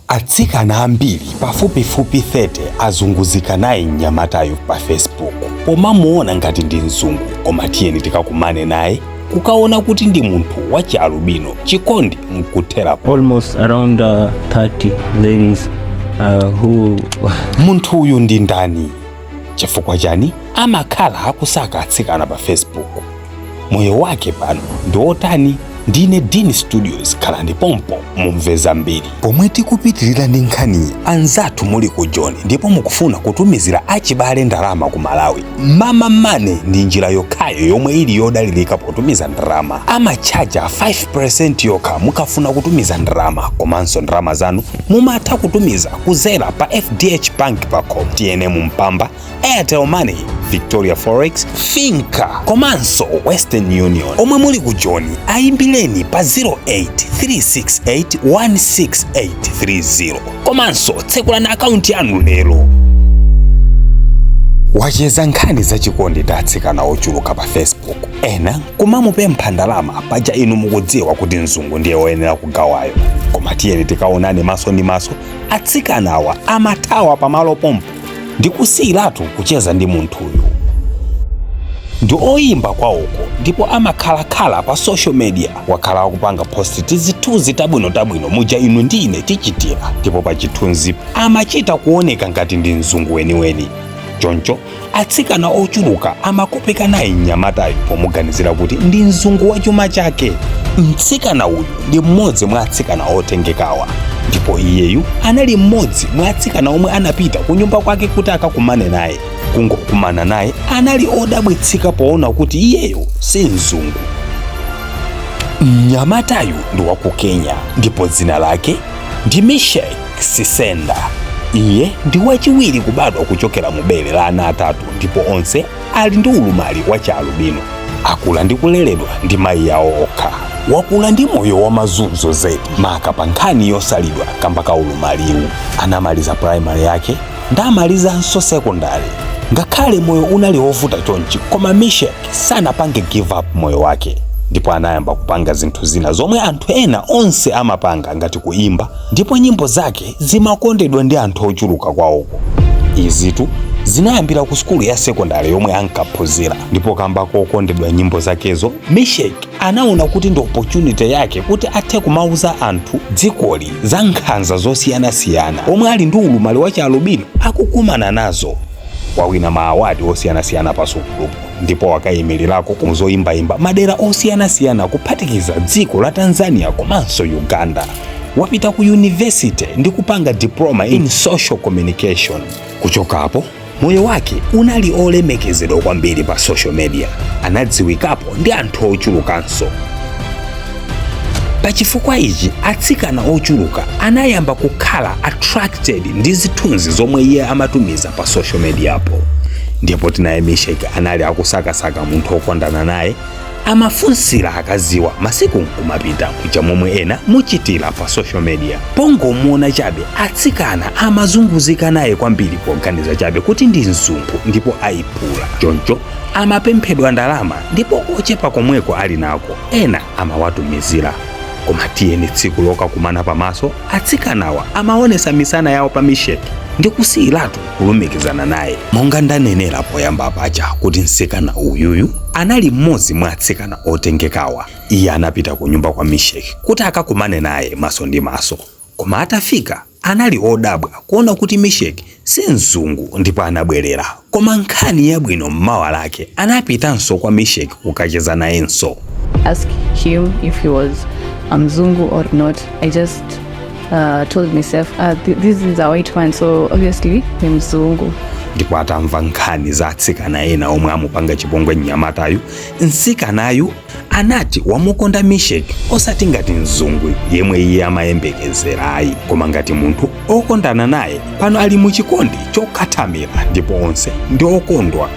Atsikana ambiri pafupifupi 30 azunguzika naye mnyamatayu pa Facebook pomamuona ngati ndi mzungu, koma tiyeni tikakumane naye kukaona kuti ndi munthu wa chialubino, chikondi nkuthera. Almost around 30 ladies who Munthu uyu ndi ndani? Chifukwa chani amakhala akusaka atsikana pa Facebook? Moyo wake pano ndi otani? Ndine Dean Studios, khalani pompo mumve zambiri. Pomwe tikupitirira ndi nkhaniyi, anzathu muli ku Joni ndipo mukufuna kutumizira achibale ndalama ku Malawi, Mama Money ndi njira yokhayo yomwe ili yodalirika potumiza ndalama. Amatchaja 5% yokha mukafuna kutumiza ndalama, komanso ndalama zanu mumatha kutumiza kuzera pa FDH Bank pakhomo, TNM Mpamba, Airtel Money, Victoria Forex, Finca komanso Western Union. Omwe muli ku Joni ayimbireni pa 0836816830 komanso tsekulani akaunti yanu lero. Wacheza nkhani zachikondi ndi atsikana ochuluka pa Facebook, ena kumamupempha ndalama. Paja inu mukudziwa kuti mzungu ndiye woyenera kugawayo, koma tiyeni tikaonane maso ndi maso, atsikanawa amathawa pamalo pompo ndi kusiyiratu kucheza ndi munthuyu. Ndi oyimba kwawoko ndipo amakhalakhala pa social media, wakhala akupanga post tizithunzi tabwinotabwino muja inu ndi ine tichitira, ndipo pa chithunzi amachita kuoneka ngati ndi mzungu weniweni. Choncho atsikana ochuluka amakopeka naye mnyamatayo pomuganizira kuti ndi mzungu wa chuma chake. Mtsikana uyu ndi mmodzi mwa atsikana otengekawa, ndipo iyeyu anali mmodzi mwa atsikana omwe anapita ku nyumba kwake kuti akakumane naye. Kungokumana naye anali odabwitsika poona kuti iyeyo si mzungu. Mnyamatayu ndi wa ku Kenya ndipo dzina lake ndi Mishek Sisenda. Iye ndi wachiwiri kubadwa kuchokera mu bere la ana atatu, ndipo onse ali ndi ulumali wa chialubino. Akula ndi kuleredwa ndi mayi yawo okha. Wakula ndi moyo wa mazunzo zedi, maka pa nkhani yosalidwa kamba ka ulumaliwu. Anamaliza primary yake ndamalizanso secondary. Ngakhale moyo unali wovuta chonchi, koma Mishek sanapange give up moyo wake, ndipo anayamba kupanga zinthu zina zomwe anthu ena onse amapanga ngati kuimba, ndipo nyimbo zake zimakondedwa ndi anthu ochuluka kwawoko. Izitu zinayambira ku sukulu ya sekondari yomwe ankaphunzira, ndipo kamba kokondedwa nyimbo zakezo, Mishek anaona kuti ndi opportunity yake kuti athe kumauza anthu dzikoli za nkhanza zosiyanasiyana omwe ali ndi ulumali wa chialubino akukumana nazo. Wawina ma award osiyanasiyana pa sukulupo, ndipo wakayimirirako ku zoyimbayimba madera osiyanasiyana kuphatikiza dziko la Tanzania komanso Uganda. Wapita ku university ndi kupanga diploma in social communication. Kuchokapo moyo wake unali olemekezedwa kwambiri pa social media, anadziwikapo ndi anthu ochulukanso. Pachifukwa ichi atsikana ochuluka anayamba kukhala attracted ndi zithunzi zomwe iye amatumiza pa social mediapo. Ndipo tinaye Mishek anali akusakasaka munthu okondana naye, amafunsira akaziwa masiku nkumapita kuja momwe ena muchitira pa social media. Pongomuona chabe atsikana amazunguzika naye kwambiri poganiza chabe kuti ndi mzungu ndipo ayiphula. Choncho amapemphedwa ndalama, ndipo kochepa komweko ali nako ena amawatumizira. Koma tiyeni tsiku lokakumana pamaso, atsikanawa amaonesa misana yawo pa Mishek ndi kusiyiratu kulumikizana naye. Monga ndanenera poyamba paja kuti mtsikana uyuyu anali mmodzi mwa atsikana otengekawa. Iye anapita ku nyumba kwa Mishek kuti akakumane naye maso ndi maso, koma atafika anali odabwa kuona kuti Mishek si mzungu ndipo anabwerera. Koma nkhani yabwino, mmawa lake anapitanso kwa Mishek kukacheza nayenso. Ask him if he was a Mzungu or not. I just told myself, this is a white man, so obviously ni Mzungu. Ndipo atamva nkhani za atsikana ena omwe amupanga chipongwe mnyamatayu, mtsikanayu anati wamukonda Mishek osati ngati mzungu yemwe iye amayembekezerayi, koma ngati munthu okondana naye. Pano ali muchikondi chokhathamira ndipo onse ndi okondwa.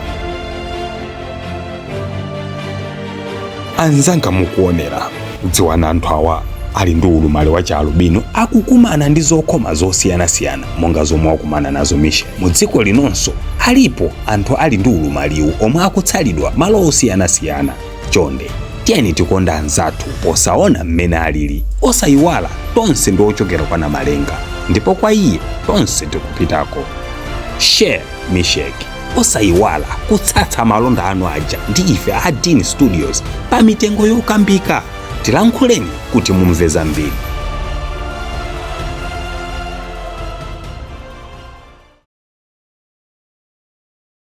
Anzanga mukuonera, dziwana anthu awa ali ndi ulumali wa chialubino akukumana ndi zokhoma zosiyanasiyana monga zomwe wakumana nazo Mishek. Mu dziko linonso alipo anthu ali ndi ulumaliwu omwe akutsalidwa malo osiyanasiyana. Chonde tiyeni tikonda anzathu posaona mmene alili, osayiwala tonse ndi ochokera kwa Namalenga. Ndipo kwa iye tonse tikupitako. Share Mishek, osayiwala kutsatsa malonda anu aja ndi ife a Dean Studios pa mitengo yokambika. Tilankhuleni kuti mumve zambiri.